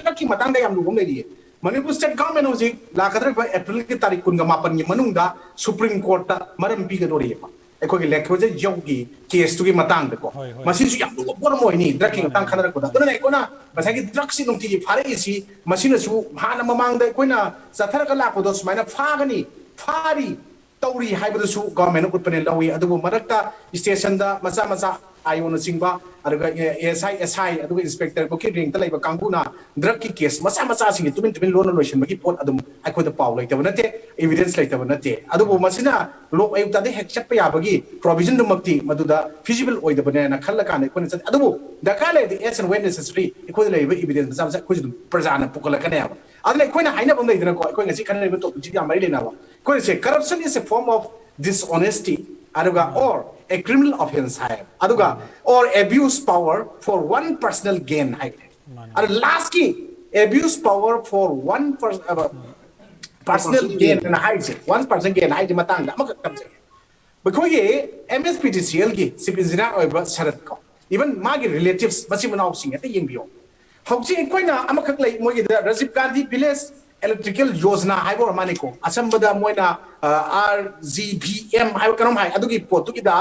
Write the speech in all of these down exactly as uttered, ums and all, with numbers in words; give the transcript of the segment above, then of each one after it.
ꯗ꯭ꯔꯛꯀꯤ ꯃꯇꯥꯡꯗ ꯌꯥꯝ ꯂꯨꯕ ꯑꯃ ꯂꯩꯔꯤꯌꯦ꯫ ꯃꯅꯤꯄꯨꯔ ꯁ꯭ꯇꯦꯠ ꯒꯚꯔꯟꯃꯦꯟ ꯍꯧꯖꯤꯛ ꯂꯥꯛꯀꯗꯧꯔꯤꯕ ꯑꯦꯄ꯭ꯔꯤꯜꯒꯤ ꯇꯥꯔꯤꯛ ꯀꯨꯟꯒ ꯃꯥꯄꯟꯒꯤ ꯃꯅꯨꯡꯗ ꯁꯨꯄ꯭ꯔꯤꯝ ꯀꯣꯔꯠꯇ ꯃꯔꯝ ꯄꯤꯒꯗꯧꯔꯤꯑꯕ, ꯑꯩꯈꯣꯏꯒꯤ ꯂꯦꯀ꯭ꯔꯣꯖꯦ ꯌꯧꯒꯤ ꯀꯦꯁꯇꯨꯒꯤ ꯃꯇꯥꯡꯗꯀꯣ꯫ ꯍꯣꯏ, ꯍꯣꯏ꯫ ꯃꯁꯤꯁꯨ ꯌꯥꯝ ꯂꯨꯕ ꯄꯣꯠ ꯑꯃ ꯑꯣꯏꯅꯤ, ꯗ꯭ꯔꯛꯀꯤ ꯃꯥꯅꯦ, ꯃꯇꯥꯡ ꯃꯥꯅꯦ, ꯈꯟꯅꯔꯛꯄꯗ꯫ ꯃꯥꯅꯦ꯫ ꯑꯗꯨꯅ ꯑꯩꯈꯣꯏꯅ ꯉꯁꯥꯏꯒꯤ ꯗ꯭ꯔꯛꯁꯤ ꯅꯨꯡꯇꯤꯒꯤ ꯐꯥꯔꯛꯏꯁꯤ, ꯃꯁꯤꯅꯁꯨ ꯍꯥꯟꯅ ꯃꯃꯥꯡꯗ ꯑꯩꯈꯣꯏꯅ ꯆꯠꯊꯔꯒ ꯂꯥꯛꯄꯗꯣ ꯁꯨꯃꯥꯏꯅ ꯐꯥꯒꯅꯤ, ꯐꯥꯔꯤ, ꯇꯧꯔꯤ ꯍꯥꯏꯕꯗꯨꯁꯨ ꯒꯚꯔꯟꯃꯦꯟꯅ ꯎꯠꯄꯅꯦ, ꯂꯧꯏ꯫ ꯑꯗꯨꯕꯨ ꯃꯔꯛꯇ ꯁ꯭ꯇꯦꯁꯟꯗ ꯃꯆꯥ ꯃꯆꯥ, ꯑꯥꯏ ꯑꯣꯅꯆꯤꯡꯕ, ꯑꯗꯨꯒ ꯑꯦ ꯑꯦꯁ ꯑꯥꯏ, ꯑꯦꯁ ꯑꯥꯏ, ꯑꯗꯨꯒ ꯏꯟꯁꯄꯦꯛꯇꯔ ꯕꯨꯛꯀꯤ ꯔꯦꯡꯛꯇ ꯂꯩꯕ ꯀꯥꯡꯕꯨꯅ ꯗ꯭ꯔꯛꯀꯤ ꯀꯦꯁ ꯃꯆꯥ ꯃꯆꯥꯁꯤꯡꯁꯦ ꯇꯨꯃꯤꯟ ꯇꯨꯃꯤꯟ ꯂꯣꯟꯅ ꯂꯣꯏꯁꯤꯟꯕꯒꯤ ꯄꯣꯠ ꯑꯗꯨꯝ ꯑꯩꯈꯣꯏꯗ ꯄꯥꯎ ꯂꯩꯇꯕ ꯅꯠꯇꯦ, ꯏꯕꯤꯗꯦꯟꯁ ꯂꯩꯇꯕ ꯅꯠꯇꯦ꯫ ꯑꯗꯨꯕꯨ ꯃꯁꯤꯅ ꯂꯣꯛ ꯑꯌꯨꯛꯇꯗꯤ ꯍꯦꯛ ꯆꯠꯄ ꯌꯥꯕꯒꯤ ꯄ꯭ꯔꯣꯚꯤꯖꯟꯗꯨꯃꯛꯇꯤ ꯃꯗꯨꯗ ꯐꯤꯖꯤꯕꯜ ꯑꯣꯏꯗꯕꯅꯦꯅ ꯈꯜꯂꯀꯥꯟꯗ ꯑꯩꯈꯣꯏꯅ ꯆꯠ-, ꯑꯗꯨꯕꯨ ꯗꯔꯀꯥꯔ ꯂꯩꯔꯗꯤ as and when necessary ꯑꯩꯈꯣꯏꯗ ꯂꯩꯔꯤꯕ ꯏꯕꯤꯗꯦꯟꯁ ꯃꯆꯥ ꯃꯆꯥ ꯑꯩꯈꯣꯏꯁꯨ ꯑꯗꯨꯝ ꯄ꯭ꯔꯖꯥꯅ ꯄꯨꯈꯠꯂꯛꯀꯅꯦꯕ꯫ ꯑꯗꯨꯅ ꯑꯩꯈꯣꯏꯅ ꯍꯥꯏꯅꯕ ꯑꯃ ꯂꯩꯗꯅꯀꯣ, ꯑꯩꯈꯣꯏ ꯉꯁꯤ ꯈꯟꯅꯔꯤꯕ ꯇꯣꯄꯤꯛꯁꯤꯒ ꯌꯥꯝ ꯃꯔꯤ ꯂꯩꯅꯕ, ꯑꯩꯈꯣꯏꯅ ꯁꯦ, corruption is a form of dishonesty, ꯑꯗꯨꯒ or a criminal offense ꯍꯥꯏ, ꯑꯗꯨꯒ or abuse power for one personal gain ꯍꯥꯏꯕꯅꯦ꯫ ꯃꯥꯅꯦ꯫ ꯑꯗꯨ ꯂꯥꯁꯀꯤ abuse power for one per-, personal gain ꯍꯥꯏꯅ ꯍꯥꯏꯔꯤꯁꯦ, ꯋꯥꯟ ꯄꯔꯁꯟ ꯒꯦꯟ ꯍꯥꯏꯔꯤꯁꯦ ꯃꯇꯥꯡꯗ ꯑꯃꯈꯛ ꯊꯝꯖꯒꯦ꯫ ꯑꯩꯈꯣꯏꯒꯤ ꯑꯦꯝ ꯑꯦꯁ ꯄꯤ ꯗꯤ ꯁꯤ ꯑꯦꯜꯒꯤ ꯆꯤꯐ ꯏꯟꯖꯤꯅꯤꯌꯥꯔ ꯑꯣꯏꯕ ꯁꯔꯠ ꯀꯣ, ꯏꯚꯟ ꯃꯥꯒꯤ ꯔꯤꯂꯦꯇꯤꯚꯁ, ꯃꯆꯤꯟ ꯃꯅꯥꯎꯁꯤꯡ ꯍꯦꯛꯇ ꯌꯦꯡꯕꯤꯌꯣ꯫ ꯍꯧꯖꯤꯛ ꯑꯩꯈꯣꯏꯅ ꯑꯃꯈꯛ ꯂꯩ, ꯃꯣꯏꯒꯤꯗ ꯔꯥꯖꯤꯕ ꯒꯥꯟꯙꯤ ꯚꯤꯂꯦꯖ ꯏꯂꯦꯛꯇ꯭ꯔꯤꯀꯦꯜ ꯌꯣꯖꯅꯥ ꯍꯥꯏꯕ ꯑꯣꯏꯔ ꯃꯥꯜꯂꯦꯀꯣ, ꯑꯁꯝꯕꯗ ꯃꯣꯏꯅ ꯑꯥꯔ ꯖꯤ ꯚꯤ ꯑꯦꯝ ꯍꯥꯏꯕ ꯀꯩꯅꯣꯝ ꯍꯥꯏ, ꯑꯗꯨꯒꯤ ꯄꯣꯠꯇꯨꯒꯤꯗ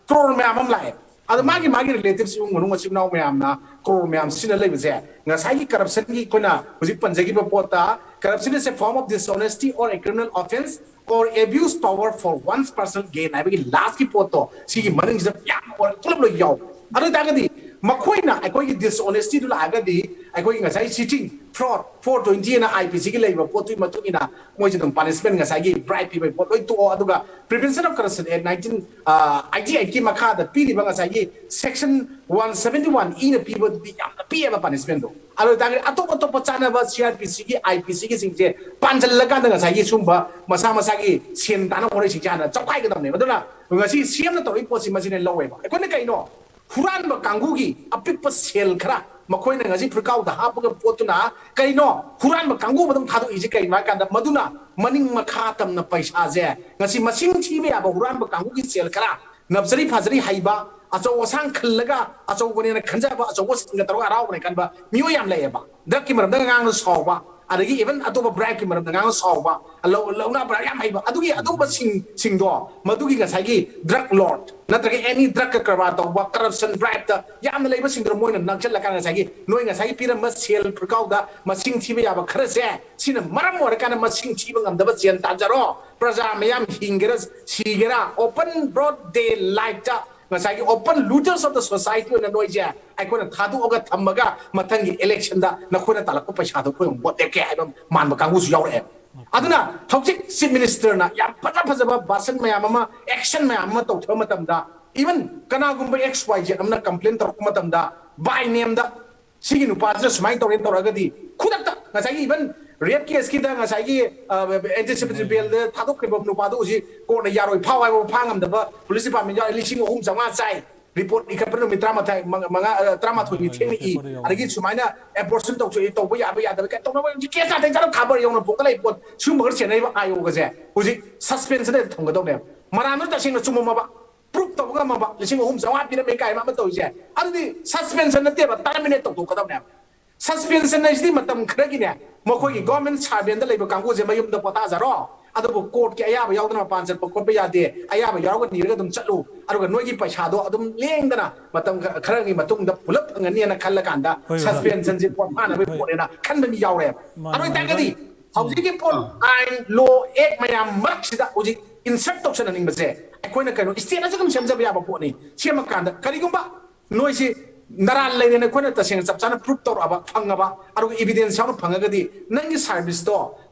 ꯀ꯭ꯔꯣꯔ ꯃꯌꯥꯝ ꯑꯃ ꯂꯥꯛꯑꯦ꯫ ꯑꯗ ꯃꯥꯒꯤ ꯃꯥꯒꯤ ꯔꯤꯂꯦꯇꯤꯚꯁ, ꯏꯃꯨꯡ ꯃꯅꯨꯡ, ꯃꯆꯤꯟ ꯃꯅꯥꯎ ꯃꯌꯥꯝꯅ ꯀ꯭ꯔꯣꯔ ꯃꯌꯥꯝ ꯁꯤꯖꯤꯟꯅ ꯂꯩꯕꯁꯦ, ꯉꯁꯥꯏꯒꯤ ꯀꯔꯞꯁꯟꯒꯤ ꯑꯩꯈꯣꯏꯅ ꯍꯧꯖꯤꯛ ꯄꯟꯖꯈꯤꯕ ꯄꯣꯠꯇ, corruption is a form of dishonesty or a criminal offense or abuse power for one's personal gain ꯍꯥꯏꯕꯒꯤ ꯂꯥꯁꯀꯤ ꯄꯣꯠꯇꯣ, ꯁꯤꯒꯤ ꯃꯅꯨꯡꯁꯤꯗ ꯌꯥꯝꯅ ꯄꯨꯂꯞ ꯂꯣꯏ ꯌꯥꯎ꯫ ꯑꯗꯨ ꯑꯣꯏꯇꯥꯔꯒꯗꯤ ꯃꯈꯣꯏꯅ ꯑꯩꯈꯣꯏꯒꯤ ꯗꯤꯁꯑꯣꯅꯦꯁꯇꯤꯗꯨ ꯂꯥꯛꯑꯒꯗꯤ, ꯑꯩꯈꯣꯏꯒꯤ ꯉꯁꯥꯏ ꯆꯤꯇꯤꯡ, ꯐ꯭ꯔꯣꯗ, ꯐꯣꯔ ꯇ꯭ꯋꯦꯟꯇꯤ ꯑꯅ ꯑꯥꯏ ꯄꯤ ꯁꯤꯒꯤ ꯂꯩꯕ ꯄꯣꯠꯇꯨꯒꯤ ꯃꯇꯨꯡ ꯏꯟꯅ ꯃꯣꯏꯁꯦ ꯑꯗꯨꯝ ꯄꯅꯤꯁꯃꯦꯟ, ꯉꯁꯥꯏꯒꯤ ꯕ꯭ꯔꯥꯏꯕ ꯄꯤꯕꯒꯤ ꯄꯣꯠ ꯂꯣꯏ ꯇꯣꯛꯑꯣ꯫ ꯑꯗꯨꯒ Prevention of Corruption Act nineteen eighty eight ꯀꯤ ꯃꯈꯥꯗ ꯄꯤꯔꯤꯕ ꯉꯁꯥꯏꯒꯤ section one seventy one E ꯅ ꯄꯤꯕꯗꯨꯗꯤ ꯌꯥꯝꯅ ꯄꯤꯛꯑꯦꯕ ꯄꯅꯤꯁꯃꯦꯟꯗꯣ꯫ ꯑꯗꯨ ꯑꯣꯏꯇꯥꯔꯒꯗꯤ ꯑꯇꯣꯞ ꯑꯇꯣꯞꯄ ꯆꯥꯅꯕ ꯁꯤ ꯑꯥꯔ ꯄꯤ ꯁꯤꯒꯤ, ꯑꯥꯏ ꯄꯤ ꯁꯤꯒꯤ ꯁꯤꯡꯁꯦ ꯄꯥꯟꯁꯤꯜꯂꯀꯥꯟꯗ ꯉꯁꯥꯏꯒꯤ ꯁꯨꯝꯕ ꯃꯁꯥ ꯃꯁꯥꯒꯤ ꯁꯦꯟ ꯇꯥꯅ ꯍꯣꯠꯅꯔꯤꯁꯤꯡꯁꯦ ꯍꯥꯟꯅ ꯆꯞꯈꯥꯏꯒꯗꯕꯅꯦꯕ꯫ ꯑꯗꯨꯅ ꯉꯁꯤ ꯁꯤ ꯑꯦꯝꯅ ꯇꯧꯔꯤꯕ ꯄꯣꯠꯁꯤ ꯃꯁꯤꯅ ꯂꯧꯋꯦꯕ꯫ ꯑꯩꯈꯣꯏꯅ ꯀꯩꯅꯣ, ꯍꯨꯔꯥꯟꯕ ꯀꯥꯡꯕꯨꯒꯤ ꯑꯄꯤꯛꯄ ꯁꯦꯜ ꯈꯔ ꯃꯈꯣꯏꯅ ꯉꯁꯤ ꯐꯨꯔꯤꯀꯥꯎꯗ ꯍꯥꯞꯄꯒ ꯄꯣꯠꯇꯨꯅ ꯀꯩꯅꯣ, ꯍꯨꯔꯥꯟꯕ ꯀꯥꯡꯕꯨ ꯑꯗꯨꯝ ꯊꯥꯗꯣꯛꯏꯁꯦ ꯀꯩꯅꯣ ꯍꯥꯏ ꯀꯥꯟꯗ, ꯃꯗꯨꯅ ꯃꯅꯤꯡ ꯃꯈꯥ ꯇꯝꯅ ꯄꯩꯁꯥꯁꯦ ꯉꯁꯤ ꯃꯁꯤꯡ ꯊꯤꯕ ꯌꯥꯕ ꯍꯨꯔꯥꯟꯕ ꯀꯥꯡꯕꯨꯒꯤ ꯁꯦꯜ ꯈꯔ, ꯅꯞꯆꯔꯤ ꯐꯥꯖꯔꯤ ꯍꯩꯕ, ꯑꯆꯧ ꯑꯁꯥꯡ ꯈꯜꯂꯒ ꯑꯆꯧꯕꯅꯦꯅ ꯈꯟꯖꯕ, ꯑꯆꯧꯕ ꯁꯤꯡꯒ ꯇꯧꯔꯒ ꯍꯔꯥꯎꯕꯅꯦ ꯈꯟꯕ ꯃꯤꯑꯣꯏ ꯌꯥꯝ ꯂꯩꯌꯦꯕ꯫ ꯗ꯭ꯔꯛꯀꯤ ꯃꯔꯝꯗ ꯉꯥꯡꯅ ꯁꯥꯎꯕ, ꯑꯗꯒꯤ ꯏꯚꯟ ꯑꯇꯣꯞꯄ ꯕ꯭ꯔꯥꯏꯕꯀꯤ ꯃꯔꯝꯗ ꯉꯥꯡꯅ ꯁꯥꯎꯕ, ꯂꯧ ꯂꯧꯅꯕ ꯌꯥꯝ ꯍꯩꯕ꯫ ꯑꯗꯨꯒꯤ ꯑꯗꯨꯝꯕꯁꯤꯡ ꯁꯤꯡꯗꯣ, ꯃꯗꯨꯒꯤ ꯉꯁꯥꯏꯒꯤ ꯗ꯭ꯔꯛ ꯂꯣꯔꯗ ꯅꯠꯇ꯭ꯔꯒ ꯑꯦꯅꯤ ꯗ꯭ꯔꯛꯀ ꯀꯔꯕꯥꯔ ꯇꯧꯕ, ꯀꯔꯞꯁꯟ, ꯕ꯭ꯔꯥꯏꯕꯇ ꯌꯥꯝꯅ ꯂꯩꯕꯁꯤꯡꯗꯨꯅ ꯃꯣꯏꯅ ꯅꯛꯁꯤꯜꯂꯀꯥꯟꯗ ꯉꯁꯥꯏꯒꯤ ꯅꯣꯏ ꯉꯁꯥꯏꯒꯤ ꯄꯤꯔꯝꯕ ꯁꯦꯜ ꯐꯨꯔꯀꯥꯎꯗ ꯃꯁꯤꯡ ꯊꯤꯕ ꯌꯥꯕ ꯈꯔꯁꯦ, ꯁꯤꯅ ꯃꯔꯝ ꯑꯣꯏꯔꯀꯥꯟꯗ ꯃꯁꯤꯡ ꯊꯤꯕ ꯉꯝꯗꯕ ꯖꯦꯜ ꯇꯥꯖꯔꯣ꯫ ꯄ꯭ꯔꯖꯥ ꯃꯌꯥꯝ ꯍꯤꯡꯒꯦꯔꯥ ꯁꯤꯒꯦꯔꯥ, open broad daylight ꯇ ꯉꯁꯥꯏꯒꯤ open looters of the society ꯑꯣꯏꯅ ꯅꯣꯏꯁꯦ ꯑꯩꯈꯣꯏꯅ ꯊꯥꯗꯣꯛꯑꯒ ꯊꯝꯃꯒ ꯃꯊꯪꯒꯤ election ꯗ ꯅꯈꯣꯏꯅ ꯇꯥꯜꯂꯛꯄ ꯄꯩꯁꯥꯗꯣ ꯑꯩꯈꯣꯏ ꯑꯃꯨꯛ ꯚꯣꯠ ꯂꯦꯞꯀꯦ ꯍꯥꯏꯕ ꯃꯥꯟꯕ ꯀꯥꯡꯕꯨꯁꯨ ꯌꯥꯎꯔꯛꯑꯦ꯫ ꯑꯗꯨꯅ ꯍꯧꯖꯤꯛ ꯆꯤꯐ ꯃꯤꯅꯤꯁꯇꯔꯅ ꯌꯥꯝ ꯐꯖ ꯐꯖꯕ ꯚꯥꯁꯟ ꯃꯌꯥꯝ ꯑꯃ, ꯑꯦꯛꯁꯟ ꯃꯌꯥꯝ ꯑꯃ ꯇꯧꯊꯕ ꯃꯇꯝꯗ, ꯏꯚꯟ ꯀꯅꯥꯒꯨꯝꯕ X Y Z ꯑꯃꯅ complain ꯇꯧꯔꯛꯄ ꯃꯇꯝꯗ, by name ꯗ ꯁꯤꯒꯤ ꯅꯨꯄꯥꯁꯤꯅ ꯁꯨꯃꯥꯏꯅ ꯇꯧꯔꯦꯅ ꯇꯧꯔꯒꯗꯤ, ꯈꯨꯗꯛꯇ ꯉꯁꯥꯏꯒꯤ ꯏꯚꯟ ꯔꯦꯞ ꯀꯦꯁꯀꯤꯗ ꯉꯁꯥꯏꯒꯤ ꯑꯦꯟꯇꯤꯁꯤꯄꯦꯇꯔꯤ ꯕꯦꯜꯗ ꯊꯥꯗꯣꯛꯈ꯭ꯔꯤꯕ ꯅꯨꯄꯥꯗꯣ ꯍꯧꯖꯤꯛ ꯀꯣꯔꯠꯅ ꯌꯥꯔꯣꯏ, ꯐꯥꯎ ꯍꯥꯏꯕ ꯐꯥ ꯉꯝꯗꯕ ꯄꯨꯂꯤꯁ ꯗꯤꯄꯥꯔꯠꯃꯦꯟ ꯌꯥꯎꯔꯦ꯫ ꯂꯤꯁꯤꯡ ꯑꯍꯨꯝ ꯆꯥꯝꯃꯉꯥ ꯆꯥꯏ꯫ ꯔꯤꯄꯣꯔꯠ ꯏꯈꯠꯄ ꯅꯨꯃꯤꯠ ꯇꯔꯥꯃꯥꯊꯣꯏ, ꯃꯉꯥ, ꯇꯔꯥꯃꯥꯊꯣꯏꯅꯤ ꯊꯦꯡꯅ ꯏ꯫ ꯑꯗꯒꯤ ꯁꯨꯃꯥꯏꯅ ꯑꯦꯕꯣꯔꯁꯟ ꯇꯧꯊꯣꯛꯏ, ꯇꯧꯕ ꯌꯥꯕ ꯌꯥꯗꯕ ꯀꯩ ꯇꯧꯅꯕ ꯍꯧꯖꯤꯛ ꯀꯦꯁ ꯉꯥꯛꯇ ꯆꯠꯂ ꯈꯥꯕ ꯌꯧꯅ ꯄꯣꯛꯀ ꯂꯩ ꯄꯣꯠ꯫ ꯁꯤꯒꯨꯝꯕꯒ ꯆꯦꯟꯅꯔꯤꯕ ꯑꯥꯏꯑꯣꯒꯁꯦ ꯍꯧꯖꯤꯛ ꯁꯁꯄꯦꯟꯁꯟꯗ ꯊꯝꯒꯗꯧꯅꯦꯕ꯫ ꯃꯔꯥꯟꯗꯣ ꯇꯁꯦꯡꯅ ꯆꯨꯝꯃꯝꯃꯕ, ꯄ꯭ꯔꯨꯐ ꯇꯧꯕ ꯉꯝꯃꯕ, ꯂꯤꯁꯤꯡ ꯑꯍꯨꯝ ꯆꯥꯝꯃꯉꯥ ꯄꯤꯔꯝꯃꯦ ꯀꯥꯏꯅ ꯑꯃ ꯇꯧꯔꯤꯁꯦ, ꯑꯗꯨꯗꯤ ꯁꯁꯄꯦꯟꯁꯟ ꯅꯠꯇꯦꯕ, ꯇꯔꯃꯤꯅꯦꯠ ꯇꯧꯊꯣꯛꯀꯗꯧꯅꯦꯕ꯫ ꯁꯁꯄꯦꯟꯁꯟ ꯍꯥꯏꯁꯤꯗꯤ ꯃꯇꯝ ꯈꯔꯒꯤꯅꯦ, ꯃꯈꯣꯏꯒꯤ ꯒꯣꯔꯃꯦꯟ ꯁꯥꯔꯚꯦꯟꯗ ꯂꯩꯕ ꯀꯥꯡꯕꯨꯁꯦ ꯃꯌꯨꯝꯗ ꯄꯣꯊꯥꯖꯔꯣ, ꯑꯗꯨꯕꯨ ꯀꯣꯔꯠꯀꯤ ꯑꯌꯥꯕ ꯌꯥꯎꯗꯅ ꯃꯄꯥꯟ ꯆꯠꯄ ꯈꯣꯠꯄ ꯌꯥꯗꯦ, ꯑꯌꯥꯕ ꯌꯥꯎꯔꯒ ꯅꯤꯔꯒ ꯑꯗꯨꯝ ꯆꯠꯂꯨ, ꯑꯗꯨꯒ ꯅꯣꯏꯒꯤ ꯄꯩꯁꯥꯗꯣ ꯑꯗꯨꯝ ꯂꯦꯡꯗꯅ ꯃꯇꯝ ꯈꯔ-, ꯈꯔꯒꯤ ꯃꯇꯨꯡꯗ ꯄꯨꯂꯞ ꯐꯪꯒꯅꯤꯅ ꯈꯜꯂꯀꯥꯟꯗ ꯍꯣꯏ, ꯍꯣꯏ, ꯁꯁꯄꯦꯟꯁꯟꯁꯦ ꯄꯣꯊꯥꯅꯕꯒꯤ ꯍꯣꯏ, ꯄꯣꯠꯅꯦꯅ ꯈꯟꯕ ꯃꯤ ꯌꯥꯎꯔꯦꯕ꯫ ꯃꯥꯅꯦ, ꯑꯗꯨ ꯃꯥꯅꯦ, ꯑꯣꯏꯇꯥꯔꯒꯗꯤ ꯃꯥꯅꯦ꯫ ꯍꯧꯖꯤꯛꯀꯤ ꯄꯣꯠ, ꯑꯥꯏꯟ, ꯂꯣ, ꯑꯦꯛ ꯃꯌꯥꯝ ꯃꯔꯛꯁꯤꯗ ꯍꯧꯖꯤꯛ ꯏꯟꯁꯔꯠ ꯇꯧꯁꯟꯍꯟꯅꯤꯡꯕꯁꯦ ꯑꯩꯈꯣꯏꯅ ꯀꯩꯅꯣ ꯁ꯭ꯇꯦꯠꯅꯁꯨ ꯑꯗꯨꯝ ꯁꯦꯝꯖꯕ ꯌꯥꯕ ꯄꯣꯠꯅꯤ꯫ ꯁꯦꯝꯃꯀꯥꯟꯗ ꯀꯔꯤꯒꯨꯝꯕ ꯅꯣꯏꯁꯤ ꯅꯔꯥꯜ ꯂꯩꯔꯦꯅ ꯑꯩꯈꯣꯏꯅ ꯇꯁꯦꯡꯅ ꯆꯞ ꯆꯥꯅ ꯄ꯭ꯔꯨꯐ ꯇꯧꯔꯛꯑꯕ, ꯐꯪꯉꯕ, ꯑꯗꯨꯒ ꯏꯕꯤꯗꯦꯟꯁ ꯌꯥꯎꯅ ꯐꯪꯉꯒꯗꯤ ꯅꯪꯒꯤ ꯁꯥꯔꯚꯤꯁꯇꯣ,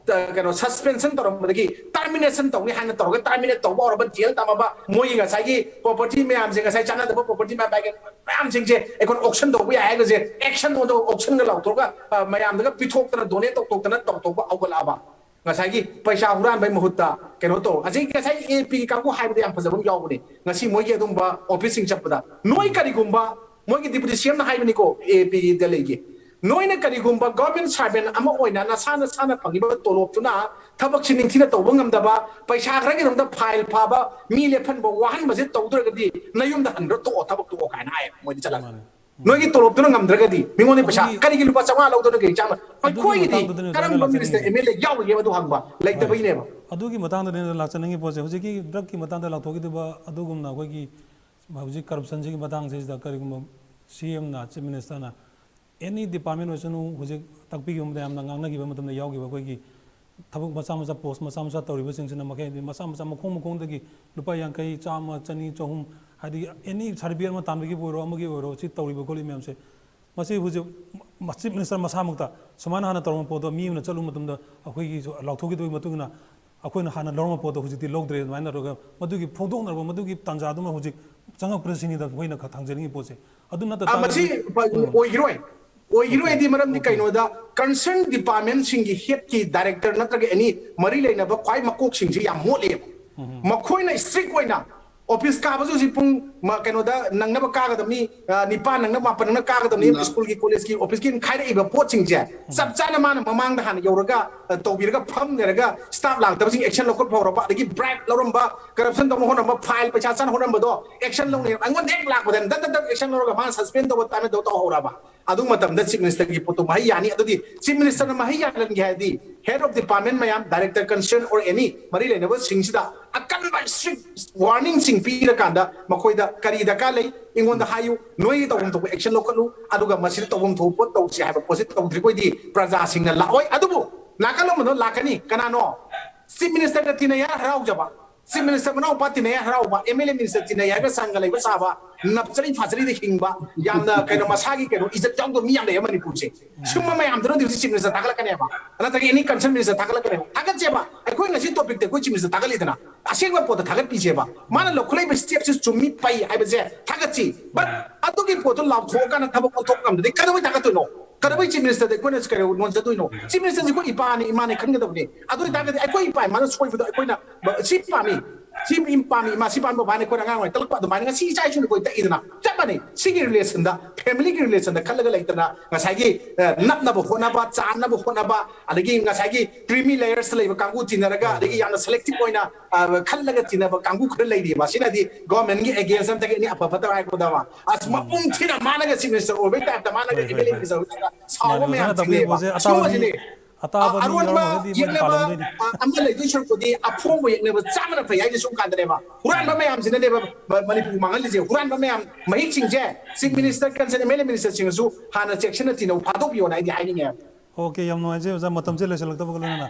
ꯀꯩꯅꯣ, ꯁꯁꯄꯦꯟꯁꯟ ꯇꯧꯔꯝꯕꯗꯒꯤ ꯇꯔꯃꯤꯅꯦꯁꯟ ꯇꯧꯅꯤ ꯍꯥꯏꯅ ꯇꯧꯔꯒ ꯇꯔꯃꯤꯅꯦꯠ ꯇꯧꯕ ꯍꯧꯔꯕ, ꯖꯦꯜ ꯇꯝꯃꯕ, ꯃꯣꯏꯒꯤ ꯉꯁꯥꯏꯒꯤ ꯄ꯭ꯔꯣꯄꯔꯇꯤ ꯃꯌꯥꯝꯁꯦ, ꯉꯁꯥꯏ ꯆꯥꯟꯅꯗꯕ ꯄ꯭ꯔꯣꯄꯔꯇꯤ ꯃꯌꯥꯝꯁꯤꯡꯁꯦ ꯑꯩꯈꯣꯏꯅ ꯑꯣꯛꯁꯟ ꯇꯧꯕ ꯌꯥꯏ ꯍꯥꯏꯕꯁꯦ, ꯑꯦꯛꯁꯟ ꯑꯣꯟꯊꯣꯛ ꯑꯣꯛꯁꯟꯒ ꯂꯥꯎꯊꯣꯛꯑꯒ, ꯑ, ꯃꯌꯥꯝꯗꯒ ꯄꯤꯊꯣꯛꯇꯅ, ꯗꯣꯅꯦꯠ ꯇꯧꯊꯣꯛꯇꯅ ꯇꯧꯊꯣꯛꯄ ꯍꯧꯒꯠꯂꯛꯑꯕ꯫ ꯉꯁꯥꯏꯒꯤ ꯄꯩꯁꯥ ꯍꯨꯔꯥꯟꯕꯩ ꯃꯍꯨꯠꯇ ꯀꯩꯅꯣ ꯇꯧ꯫ ꯉꯁꯥꯏ, ꯉꯁꯥꯏ ꯑꯦ ꯄꯤꯒꯤ ꯀꯥꯡꯕꯨ ꯍꯥꯏꯕꯗ ꯌꯥꯝ ꯐꯖꯕ ꯑꯃ ꯌꯥꯎꯕꯅꯦ꯫ ꯉꯁꯤ ꯃꯣꯏꯒꯤ ꯑꯗꯨꯝꯕ ꯑꯣꯐꯤꯁꯁꯤꯡ ꯆꯠꯄꯗ ꯅꯣꯏ ꯀꯔꯤꯒꯨꯝꯕ ꯃꯣꯏꯒꯤ ꯗꯤꯄꯨꯇꯤ ꯁꯤ ꯑꯦꯝꯅ ꯍꯥꯏꯕꯅꯤꯀꯣ, ꯑꯦ ꯄꯤꯒꯤ ꯗꯦꯜꯂꯤꯒꯤ, ꯅꯣꯏꯅ ꯀꯔꯤꯒꯨꯝꯕ government servant ꯑꯃ ꯑꯣꯏꯅ ꯅꯁꯥ ꯅꯁꯥꯅ ꯐꯪꯉꯤꯕ ꯇꯣꯂꯣꯞꯇꯨꯅ ꯊꯕꯛꯁꯤ ꯅꯤꯡꯊꯤꯅ ꯇꯧꯕ ꯉꯝꯗꯕ, ꯄꯩꯁꯥ ꯈꯔꯒꯤꯗꯃꯛꯇ ꯐꯥꯏꯜ ꯐꯥꯕ, ꯃꯤ ꯂꯦꯞꯍꯟꯕ, ꯋꯥꯍꯟꯕꯁꯦ ꯇꯧꯗ꯭ꯔꯒꯗꯤ ꯅꯌꯨꯝꯗ ꯍꯟꯈ꯭ꯔ ꯇꯣꯛꯑꯣ, ꯊꯕꯛ ꯇꯣꯛꯑꯣ ꯀꯥꯏꯅ ꯍꯥꯏꯌꯦ ꯃꯣꯏꯗꯤ ꯆꯠꯂꯒ꯫ ꯃꯥꯅꯦ꯫ ꯅꯣꯏꯒꯤ ꯇꯣꯂꯣꯞꯇꯨꯅ ꯉꯝꯗ꯭ꯔꯒꯗꯤ ꯃꯤꯉꯣꯟꯗ ꯄꯩꯁꯥ ꯑꯗꯨꯒꯤ ꯀꯔꯤꯒꯤ ꯂꯨꯄꯥ ꯆꯥꯝꯃꯉꯥ ꯂꯧꯗꯣꯏꯅꯣ, ꯀꯩ ꯆꯥꯝꯃ? ꯑꯗꯨꯒꯤ ꯑꯩꯈꯣꯏꯒꯤꯗꯤ ꯃꯇꯥꯡꯗꯨꯗꯅꯦ ꯑꯣꯖꯥꯅ ꯀꯔꯝꯕ ꯂꯥꯛꯆꯅꯤꯡꯉꯤꯁꯦ꯫ Minister, M L A ꯌꯥꯎꯔꯤꯒꯦꯕ ꯑꯗꯨ ꯍꯪꯕ? ꯂꯩꯇꯕꯩꯅꯦꯕ꯫ ꯑꯗꯨꯒꯤ ꯃꯇꯥꯡꯗꯅꯦ ꯂꯥꯛꯆꯅꯤꯡꯉꯤ ꯄꯣꯠꯁꯦ꯫ ꯍꯧꯖꯤꯛꯀꯤ drug ꯀꯤ ꯃꯇꯥꯡꯗ ꯂꯥꯎꯊꯣꯛꯈꯤꯗꯕ ꯑꯗꯨꯒꯨꯝꯅ ꯑꯩꯈꯣꯏꯒꯤ ꯍꯧꯖꯤꯛ corruption ꯁꯤꯒꯤ ꯃꯇꯥꯡꯁꯤꯗ ꯀꯔꯤꯒꯨꯝꯕ C M ꯅ, Chief Minister ꯅ any department ꯑꯣꯏꯁꯅꯨ, ꯍꯧꯖꯤꯛ ꯇꯥꯛꯄꯤꯈꯤꯕ ꯃꯌꯥꯝꯅ ꯉꯥꯡꯅꯈꯤꯕ ꯃꯇꯝꯗ ꯌꯥꯎꯈꯤꯕ ꯑꯩꯈꯣꯏꯒꯤ ꯊꯕꯛ ꯃꯆꯥ ꯃꯆꯥ, post ꯃꯆꯥ ꯃꯆꯥ ꯇꯧꯔꯤꯕꯁꯤꯡꯁꯤꯅ ꯃꯈꯩ ꯍꯥꯏꯗꯤ ꯃꯆꯥ ꯃꯆꯥ ꯃꯈꯣꯡ ꯃꯈꯣꯡꯗꯒꯤ ꯂꯨꯄꯥ ꯌꯥꯡꯈꯩ, ꯆꯥꯝꯃ, ꯆꯅꯤ, ꯆꯍꯨꯝ, ꯍꯥꯏꯗꯤ any survey ꯑꯃ ꯇꯥꯟꯕꯒꯤꯕꯨ ꯑꯣꯏꯔꯣ, ꯑꯃꯒꯤ ꯑꯣꯏꯔꯣ, ꯁꯤ ꯇꯧꯔꯤꯕ ꯈꯣꯠꯂꯤ ꯃꯌꯥꯝꯁꯦ, ꯃꯁꯤ ꯍꯧꯖꯤꯛ ꯃ-, Chief Minister ꯃꯁꯥꯃꯛꯇ ꯁꯨꯃꯥꯏꯅ ꯍꯥꯟꯅ ꯇꯧꯔꯝꯕ ꯄꯣꯠꯇꯣ ꯃꯤ ꯑꯃꯅ ꯆꯠꯂꯨꯕ ꯃꯇꯝꯗ ꯑꯩꯈꯣꯏꯒꯤ ꯂꯥꯎꯊꯣꯛꯈꯤꯗꯕꯒꯤ ꯃꯇꯨꯡ ꯏꯟꯅ ꯑꯩꯈꯣꯏꯅ ꯍꯥꯟꯅ ꯂꯧꯔꯝꯕ ꯄꯣꯠꯇꯣ ꯍꯧꯖꯤꯛꯇꯤ ꯂꯧꯗ꯭ꯔꯦ꯫ ꯑꯗꯨꯃꯥꯏꯅ ꯇꯧꯔꯒ ꯃꯗꯨꯒꯤ ꯐꯣꯡꯗꯣꯛꯅꯔꯕ ꯃꯗꯨꯒꯤ ꯇꯥꯟꯖꯥꯗꯨꯃ ꯍꯧꯖꯤꯛ ꯆꯪꯉꯛꯄꯗ ꯁꯤꯅꯤꯗ ꯑꯩꯈꯣꯏꯅ ꯈ-, ꯊꯝꯖꯅꯤꯡꯉꯤ ꯄꯣꯠꯁꯦ꯫ ꯑꯗꯨ ꯅꯠꯇ ꯑ, ꯃꯁꯤ ꯇꯥꯔꯒꯗꯤ ꯄ-, ꯎꯝ꯫ ꯑꯣꯏꯈꯤꯔꯣꯏ꯫ ꯑꯣꯏꯈꯤꯔꯣꯏ OK꯫ ꯍꯥꯏꯗꯤ ꯃꯔꯝꯗꯤ OK꯫ ꯀꯩꯅꯣꯗ concern department ꯁꯤꯡꯒꯤ head ꯀꯤ director ꯅꯠꯇ꯭ꯔꯒ any ꯃꯔꯤ ꯂꯩꯅꯕ ꯈ꯭ꯋꯥꯏ ꯃꯀꯣꯛꯁꯤꯡꯁꯤ ꯌꯥꯝ ꯃꯣꯠꯂꯦꯕ꯫ ꯎꯝ꯫ ꯃꯈꯣꯏꯅ strict ꯑꯣꯏꯅ office ꯀꯥꯕꯁꯨ ꯍꯧꯖꯤꯛ ꯄꯨꯡ ꯃ-, ꯀꯩꯅꯣꯗ ꯅꯪꯅꯕ ꯀꯥꯒꯗꯕꯅꯤ, ꯑ, ꯅꯤꯄꯥꯟ ꯅꯪꯅꯕ, ꯃꯥꯄꯟ ꯅꯪꯅꯕ ꯀꯥꯒꯗꯕꯅꯤ, ꯎꯝ꯫ School ꯒꯤ, college ꯀꯤ office ꯀꯤ ꯈꯥꯏꯔꯛꯏꯕ ꯄꯣꯠꯁꯤꯡꯁꯦ ꯎꯝ꯫ ꯆꯞ ꯆꯥꯅ ꯃꯥꯅ ꯃꯃꯥꯡꯗ ꯍꯥꯟꯅ ꯌꯧꯔꯒ, ꯑ, ꯇꯧꯕꯤꯔꯒ ꯐꯝ ꯂꯩꯔꯒ staff ꯂꯥꯛꯇꯕꯁꯤꯡ action ꯂꯧꯈꯠꯄ ꯍꯧꯔꯕ, ꯑꯗꯒꯤ bribe ꯂꯧꯔꯝꯕ, corruption ꯇꯧꯅ ꯍꯣꯠꯅꯕ, file ꯄꯩꯁꯥ ꯆꯥꯅ ꯍꯣꯠꯅꯔꯝꯕꯗꯣ action ꯎꯝ꯫ ꯂꯧꯅꯩ꯫ ꯑꯩꯉꯣꯟꯗ ꯍꯦꯛ ꯂꯥꯛꯄꯗ ꯗꯛ ꯗꯛ ꯗꯛ action ꯂꯧꯔꯒ ꯃꯥꯅ suspend ꯇꯧꯕ, terminate ꯇꯧꯕ ꯇꯧꯍꯧꯔꯕ꯫ ꯑꯗꯨ ꯃꯇꯝꯗ Chief Minister ꯒꯤ ꯄꯣꯠꯇꯣ ꯃꯍꯩ ꯌꯥꯅꯤ꯫ ꯑꯗꯨꯗꯤ Chief Minister ꯅ ꯃꯍꯩ ꯌꯥꯜꯍꯟꯒꯦ ꯍꯥꯏꯔꯗꯤ head of department ꯃꯌꯥꯝ, director concern or any ꯃꯔꯤ ꯂꯩꯅꯕꯁꯤꯡꯁꯤꯗ ꯑꯀꯟꯕ strict warning ꯁꯤꯡ ꯄꯤꯔꯀꯥꯟꯗ ꯃꯈꯣꯏꯗ ꯀꯔꯤ ꯗꯔꯀꯥꯔ ꯂꯩ ꯑꯩꯉꯣꯟꯗ ꯍꯥꯏꯌꯨ, ꯅꯣꯏꯒꯤ ꯇꯧꯐꯝ ꯊꯣꯛꯄ action ꯂꯧꯈꯠꯂꯨ, ꯑꯗꯨꯒ ꯃꯁꯤꯗ ꯇꯧꯐꯝ ꯊꯣꯛꯄ ꯄꯣꯠ ꯇꯧꯁꯤ ꯍꯥꯏꯕ ꯄꯣꯠꯁꯤ ꯇꯧꯗ꯭ꯔꯤꯈꯣꯏꯗꯤ ꯄ꯭ꯔꯖꯥꯁꯤꯡꯅ ꯂꯥꯛꯑꯣꯏ꯫ ꯑꯗꯨꯕꯨ ꯅꯥꯀꯜ ꯑꯃꯗ ꯂꯥꯛꯀꯅꯤ꯫ ꯀꯅꯥꯅꯣ? Chief Minister ꯒ ꯇꯤꯟꯅꯩ ꯍꯥꯏꯔ ꯍꯔꯥꯎꯖꯕ, Chief Minister ꯃꯅꯥꯎꯄꯥ ꯇꯤꯟꯅꯩ ꯍꯥꯏꯔ ꯍꯔꯥꯎꯕ, M L A minister ꯇꯤꯟꯅꯩ ꯍꯥꯏꯔꯒ ꯁꯪꯒ ꯂꯩꯕ ꯁꯥꯕ, ꯅꯞꯆꯔꯤ ꯐꯥꯖꯔꯤꯗ ꯍꯤꯡꯕ, ꯌꯥꯝꯅ ꯀꯩꯅꯣ, ꯃꯁꯥꯒꯤ ꯀꯩꯅꯣ ꯏꯖꯠ ꯌꯥꯎꯗꯕ ꯃꯤ ꯌꯥꯝ ꯂꯩꯌꯦ ꯃꯅꯤꯄꯨꯔꯁꯦ꯫ ꯁꯨꯝꯕ ꯃꯌꯥꯝꯗꯨꯅꯗꯤ ꯍꯧꯖꯤꯛ Chief Minister ꯊꯥꯒꯠꯂꯛꯀꯅꯦꯕ, ꯅꯠꯇ꯭ꯔꯒ any concern minister ꯊꯥꯒꯠꯂꯛꯀꯅꯦꯕ꯫ ꯊꯥꯒꯠꯁꯦꯕ, ꯑꯩꯈꯣꯏ ꯉꯁꯤ topic ꯇ ꯑꯩꯈꯣꯏ Chief Minister ꯊꯥꯒꯠꯂꯤꯗꯅ, ꯑꯁꯦꯡꯕ ꯄꯣꯠꯇ ꯊꯥꯒꯠꯄꯤꯁꯦꯕ꯫ ꯃꯥꯅ ꯂꯧꯈꯠꯂꯛꯏꯕ step ꯁꯤ ꯆꯨꯝꯃꯤ ꯐꯩ ꯍꯥꯏꯕꯁꯦ ꯊꯥꯒꯠꯁꯤ꯫ But ꯑꯗꯨꯒꯤ ꯄꯣꯠꯇꯣ ꯂꯥꯎꯊꯣꯛꯑꯀꯥꯟꯗ ꯊꯕꯛ ꯑꯣꯟꯊꯣꯛ ꯉꯝꯗ꯭ꯔꯗꯤ ꯀꯩꯗꯧꯕꯩ ꯊꯥꯒꯠꯇꯣꯏꯅꯣ? ꯀꯩꯗꯧꯕꯩ Chief Minister ꯗ ꯑꯩꯈꯣꯏꯅ ꯀꯩꯅꯣ ꯅꯣꯟꯖꯗꯣꯏꯅꯣ? Chief Minister ꯁꯤ ꯑꯩꯈꯣꯏ ꯏꯄꯥꯅꯤ, ꯏꯃꯥꯅꯤ ꯈꯟꯒꯗꯕꯅꯤ꯫ ꯑꯗꯨ ꯑꯣꯏꯇꯥꯔꯒꯗꯤ ꯑꯩꯈꯣꯏ ꯏꯄꯥ ꯏꯃꯥꯅ ꯁꯣꯏꯕꯗꯣ ꯑꯩꯈꯣꯏꯅ ꯁꯤ ꯄꯥꯝꯃꯤ, ꯁꯤ ꯄꯥꯝꯃꯤ, ꯏꯃꯥ ꯁꯤ ꯄꯥꯝꯃꯤ, ꯕꯕꯥꯅ ꯑꯩꯈꯣꯏꯅ ꯑꯉꯥꯡ ꯑꯣꯏꯅ ꯇꯥꯛꯂꯛꯄ ꯑꯗꯨꯃꯥꯏꯅ ꯉꯁꯤ ꯏꯆꯥ ꯏꯁꯨꯅ ꯑꯩꯈꯣꯏ ꯇꯥꯛꯏꯗꯅ, ꯆꯞ ꯃꯥꯟꯅꯩ꯫ ꯁꯤꯒꯤ relation ꯗ family ꯒꯤ relation ꯗ ꯈꯜꯂꯒ ꯂꯩꯇꯅ ꯉꯁꯥꯏꯒꯤ, ꯑ, ꯅꯞꯅꯕ ꯍꯣꯠꯅꯕ, ꯆꯥꯅꯕ ꯍꯣꯠꯅꯕ, ꯑꯗꯒꯤ ꯉꯁꯥꯏꯒꯤ creamy layers ꯇ ꯂꯩꯕ ꯀꯥꯡꯕꯨ ꯇꯤꯟꯅꯔꯒ, ꯑꯗꯒꯤ ꯌꯥꯝꯅ selective ꯑꯣꯏꯅ, ꯑ, ꯈꯜꯂꯒ ꯇꯤꯟꯅꯕ ꯀꯥꯡꯕꯨ ꯈꯔ ꯂꯩꯔꯤꯕ꯫ ꯑꯁꯤꯅꯗꯤ government ꯒꯤ against ꯑꯝꯇꯒꯤ ꯑꯅꯤ ꯑꯐ ꯐꯠꯇꯕ ꯍꯥꯏꯔꯛꯄꯗ ꯑꯃ, ꯑꯁ, ꯃꯄꯨꯡ ꯊꯤꯅ ꯃꯥꯅꯒ chief minister ꯑꯣꯏꯕꯩ type ꯇ ꯃꯥꯅꯒ ꯍꯣꯏ, ꯍꯣꯏ, MLA ꯍꯣꯏ꯫ Minister ꯑꯣꯏꯕꯩ type ꯇ ꯁꯥꯎꯕ ꯃꯌꯥꯝꯁꯤꯅꯦꯕ꯫ ꯁꯤꯒꯨꯝꯕꯁꯤꯅꯦ꯫ ꯑ, ꯑꯔꯣꯟꯕ ꯌꯦꯛꯅꯕ, ꯑ, ꯑꯃ ꯂꯩꯗꯣꯏ ꯁꯔꯨꯛꯄꯨꯗꯤ ꯑꯐꯣꯡꯕ ꯌꯦꯛꯅꯕ ꯆꯥꯝꯃꯅ ꯐꯩ ꯍꯥꯏꯁꯦ ꯁꯨꯝ ꯀꯥꯟꯗꯅꯦꯕ꯫ ꯍꯨꯔꯥꯟꯕ ꯃꯌꯥꯝꯁꯤꯅꯅꯦꯕ ꯃ-, ꯃꯅꯤꯄꯨꯔ ꯃꯥꯡꯍꯜꯂꯤꯁꯦ꯫ ꯍꯨꯔꯥꯟꯕ ꯃꯌꯥꯝ, ꯃꯍꯤꯛꯁꯤꯡꯁꯦ chief minister, concerned MLA minister ꯁꯤꯡꯅꯁꯨ ꯍꯥꯟꯅ ꯆꯦꯛꯁꯤꯟꯅ ꯇꯤꯟꯅꯧ, ꯐꯥꯗꯣꯛꯄꯤꯌꯣꯅ ꯑꯩꯗꯤ ꯍꯥꯏꯅꯤꯡꯉꯦ꯫ OK, ꯌꯥꯝ ꯅꯨꯡꯉꯥꯏꯖꯩ ꯑꯣꯖꯥ, ꯃꯇꯝꯁꯦ ꯂꯣꯏꯁꯤꯜꯂꯛꯇꯕꯒ ꯂꯣꯏꯅꯅ꯫